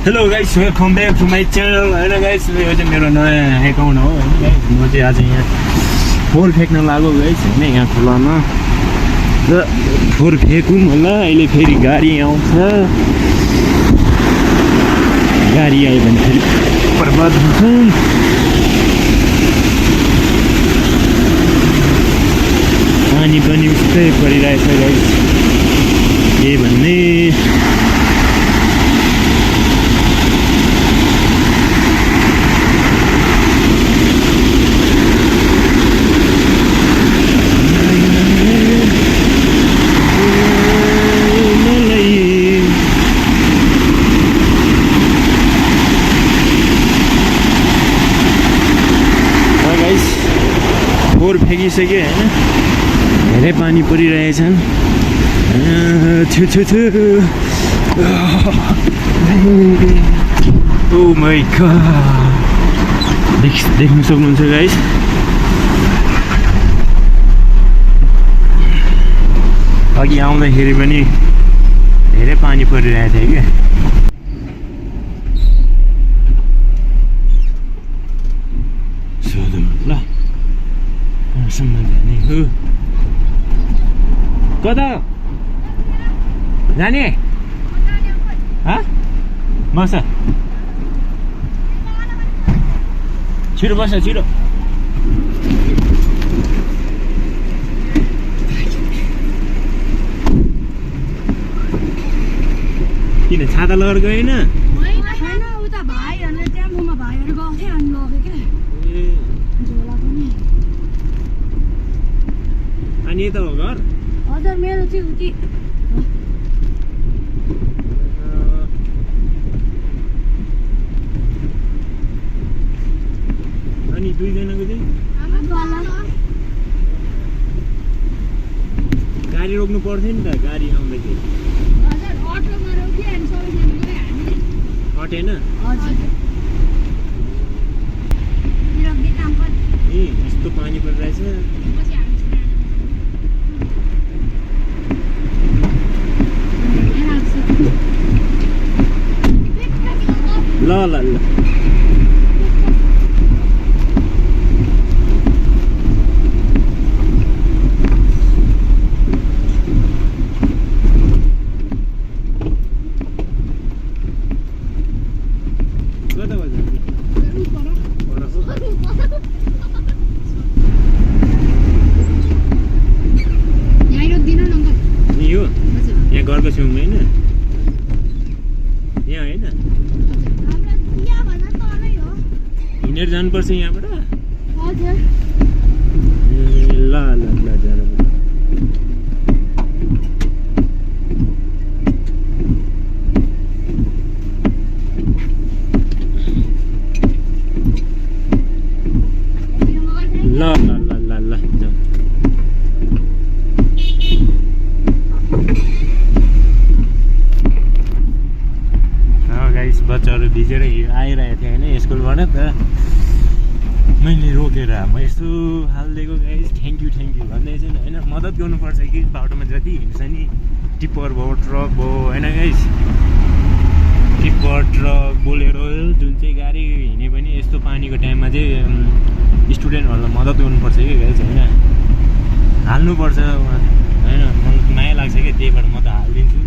Hello guys, welcome back to my channel होइन guys. यो चाहिँ मेरो नयाँ एकाउन्ट हो होइन गाइस। म चाहिँ आज यहाँ फोहोर फ्याँक्न लाग्यो गाइस होइन, यहाँ खोलामा र फोहोर फ्याँकौँ होला। अहिले फेरि गाडी आउँछ, गाडी आयो भने फेरि बर्बाद हुन्छ। पानी पनि उस्तै परिरहेछ गाइस, के भन्ने। फोहोर फ्याँकिसक्यो होइन, धेरै पानी परिरहेछन्। छु छु छु, ओ माई गॉड, देख्नु सक्नुहुन्छ गाइस। अघि आउँदाखेरि पनि धेरै पानी परिरहेको थियो क्या। सोधौँ ल, सम्म जाने हो। कता जाने? बस छिटो बस, छिटो। किन छाता लगेर गएन? अनि यता हो घर? हजुर, मेरो चाहिँ उति। अनि दुईजनाको चाहिँ गाडी रोक्नु पर्थ्यो नि त, गाडी आउँदाखेरि। अटेन? ए, यस्तो पानी परिरहेछ। ल ल ल, कता बज्यो? यही हो, यहाँ घरको छेउमा होइन? यहाँ होइन, हिँडेर जानुपर्छ यहाँबाट। ल ल ल, जानु। ल ल ल ल ल, जाऊ। गाइस, बच्चाहरू भिजेर आइरहेको थियो होइन स्कुलबाट, त मैले रोकेर म यस्तो हालिदिएको गाइस। थ्याङ्क यू भन्दै चाहिँ होइन, मद्दत गर्नुपर्छ कि बाटोमा जति हिँड्छ नि, टिप्पर भयो, ट्रक भयो होइन गाइस। टिप्पर, ट्रक, बोलेरो, जुन चाहिँ गाडी हिँडे पनि यस्तो पानीको टाइममा चाहिँ स्टुडेन्टहरूलाई मद्दत गर्नुपर्छ कि गाइस होइन, हाल्नुपर्छ होइन। मलाई माया लाग्छ क्या, त्यही भएर म त हालिदिन्छु।